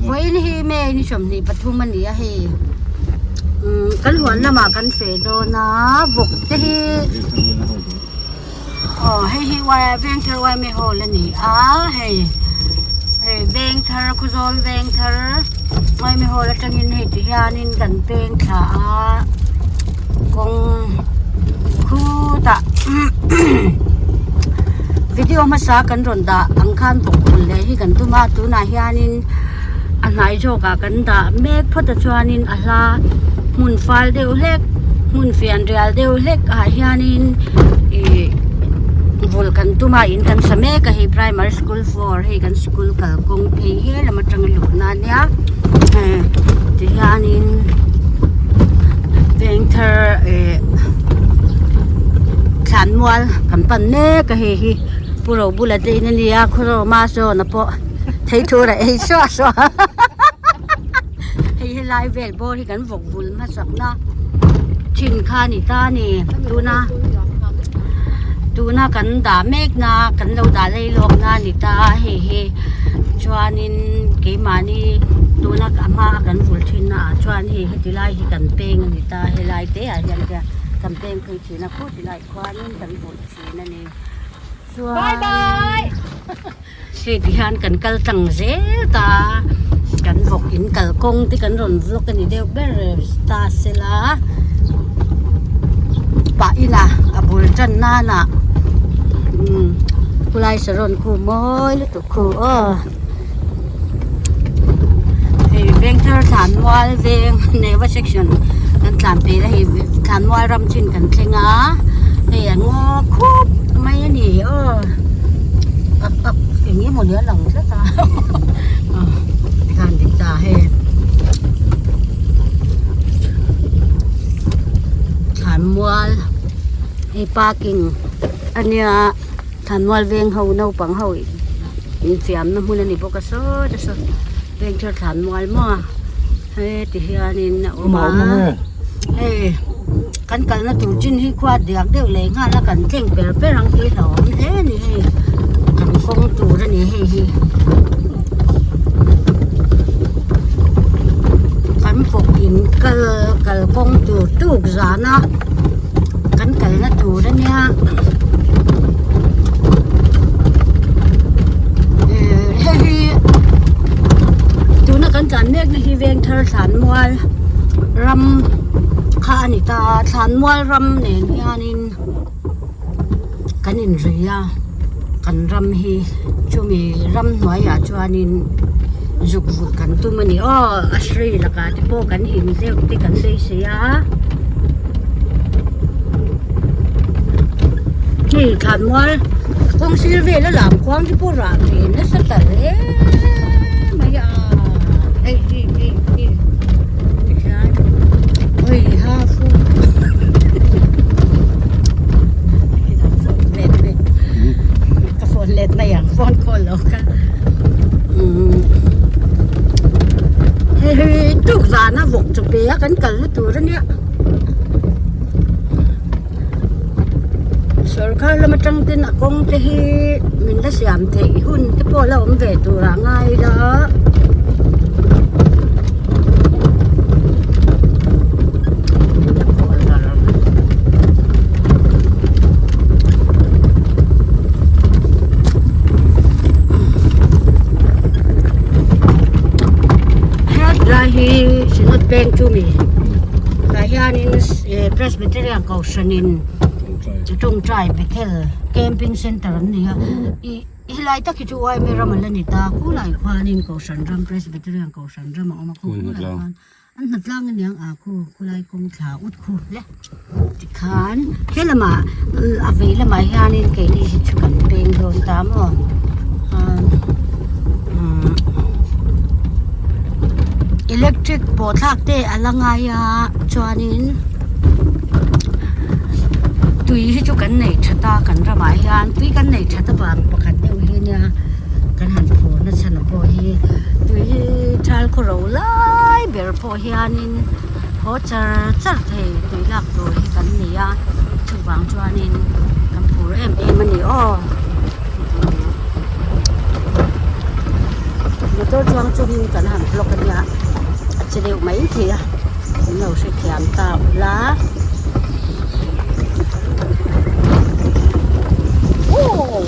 Vawiin hi May ni 23 a ni a hei umm kan huan lamah kan feh dawn a vawk te hi aw hei hi Vengthar Yma hall a ni a hei hei Vengthar Khawzawl Vengthar Yma hall atangin hei ti hianin kan peng thla a kawng khutah video hmasa kan rawn dah ang khan vawk phul leh hi kan tum a tunah hianin a hnai zawkah kan dah mek phawt a chuanin a hla hmun fal deuh hlek hmun fian rial deuh hlek ah hianin ih vul kan tum a in kan sa mek a hei primary school floor hei kan school kalkawng phei he lam atanga luhna ania tihianin vengthar eh thlanmual kan pan mek a hei hi pu robula te in ania khawrawma sawn a pawh thei thur a ei suah suah a hei helai vel bawr hi kan vawk vul hmasak na thin kha a ni ta a ni tuna tuna kan dah mek na kan lo dah lei lawk na a ni ta a hei hi chuanin keimahni tuna a hma a kan vul thin na ah chuan hei heti lai hi kan peng a ni ta helai te ah hian kan peng phei thin a khuti lai khuanin kan vul thin a ni chuan hei ti hian kan kal tlang zel ta kan vawk in kalkawng te kan rawn vlog a ni deuh ber ta sela pah ina a bul tan nana umm khulai saron khu mawi lutuk khu aw hei vengthar thlanmual veng neva section kan tlan phei a hei thlanmual ram chin kan thleng a hei an ngaw khup mai a ni aw ak ak eng emaw ni a lang tlat a tlan dik ta hei thlanmual hei parking a nia. Thlanmual veng ho naupang ho infiamna hmun a ni bawk a saw te saw vengthar thlanmual maw a heti hianin a awm a hei kan kalna tur chin hi khua diak deuh leh nghal a kan tleng per per ang tih hlauhawm hle a ni hei kan kawng tur a ni hei hi kan vawk in kal kalkawng tur tuk zan a. Kan kalna tur a nia eh hei hi tuna kan tlan mek na hi Vengthar Thlanmual ram kha a ni ta a Thlanmual ram nen hianin kan inri a kan ram hi chumi ramhnuaiah chuanin zuk vut kan tum a ni aw a hri lakah te pawh kan in deuh te kan beisei a hei thlanmual kawng sir vel a lam khuang te pawh rah ve nasa ta hle mai a hei hi hei hi tikhian hei ha fu ka phone let mai ang phone call lo ka hei hi tuk zan a vawk chu pe a kan kal na tur a nia sorkar lam atang ten a kawng te hi min la siam theih hun te pawh la awm ve tur ah ngai la. Helai hi Synod peng chu mi tah hianin Presbyterian kohhranin tawngtai Bethel camping center an nei a ih helai tak hi chu yma ram a la ni ta khulai khuanin kohhran ram Presbyterian kohhran ram a awm a khulai khuan. An hna tlang aniang a khu khulai kawng thla ut khu hle tikhan he lamah a vei lamah hianin keini hi chu kan peng dawn ta maw electric pawh thlak te a la ngai a chuanin tui hi chu kan nei tha ta kan ramah hian tui kan nei that avang pakhat deuh hi ania kan han phur na chhan pawh hi tui hi thal khaw ro lai ber pawh hianin haw char char thei tui lak tur hi kan nei a chuvang chuanin kan phur em em a ni aw. Motor chuang chungin kan han vlog a nia a che deuh mai thei a min lo hrethiam ta ula. Aww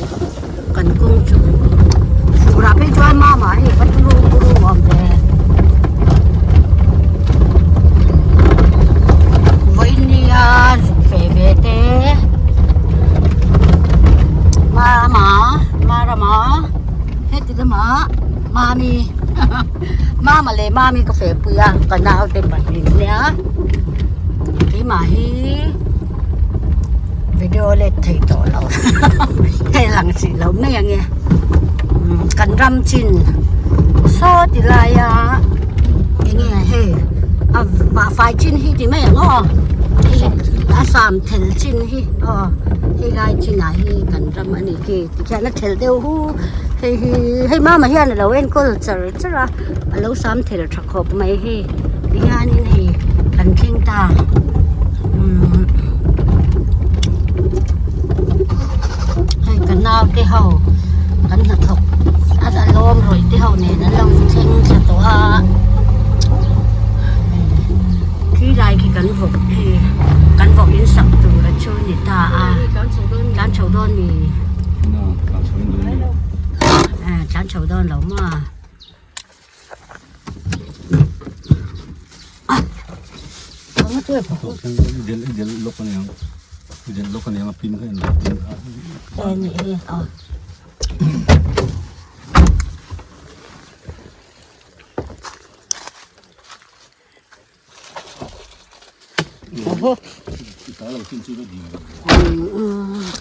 kan kawng chu furah phei chuan mama hei va turu buru awm ve vawiin nia zuk ve ve te mama marama heti lamah mami mama leh mami ka feh pui a ka naute pahnih nia keimah hi video let thei tawh lo hei lang chih lo mai ange kan ram chin saw ti laia enge hei a vahfai chin hi ti mai ang aw a sam thel chin hi aw hei lai chinah hi kan ram a ni khi tikhian a thel deuh hu hei hi hei mama hian a lo enkawl char char a a lo sam thel tha khawp mai hei tihianin hei kan thleng ta umm hei ka nau te ho kan hnathawk a lawm rawih te ho nen an lo thleng thla tawh a khi lai khi kan vawk hei kan vawk in sak tur a chu ni ta a tlan chho dawn ni tlan chho dawn lo maw.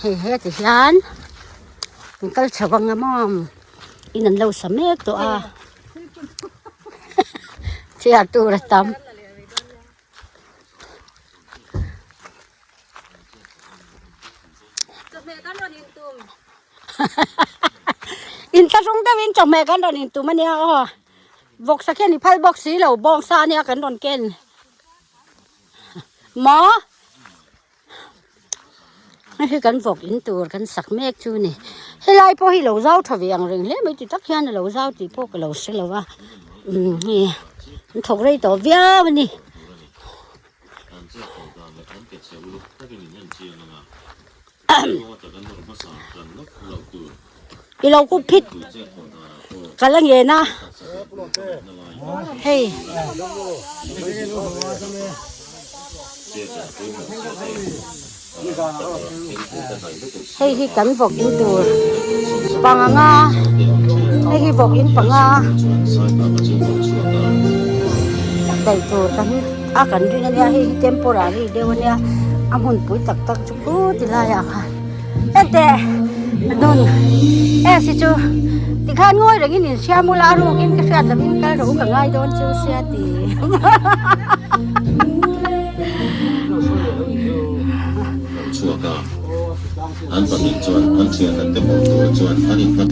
Hei heti hian an kal chho ang a maw in an lo sa mek tawh a chhiar tur a tam. Inthlahrung deuhin chawhmeh kan rawn intum a nia aw. Vawksa khian i phal bawk si lo, bawngsa ania kan rawn ken. Maw? Hei hi kan vawk in tur kan sak mek chu ni. Helai pawh hi lo zau tha ve ang reng hle mai ti tak hian a lo zau tih pawh ka lo hre lo va. Umm hei an thawk rei tawh viau a ni. I lo kup phit ka la ngen a hei hei hi kan vawk in tur panga hei hi vawk in panga daih tur kan a kan ring ania hei hi temporary deuh ania a hmunpui tak tak chu khu ti laiah khan hete nun es hi chu tikhan ngawi rengin insiam ula a rukin ka hriat lovin kal rawh u ka ngai dawn chu sia ti Chhuak a, an pahnih chuan an thian an te hmuh tur chuan an inhma.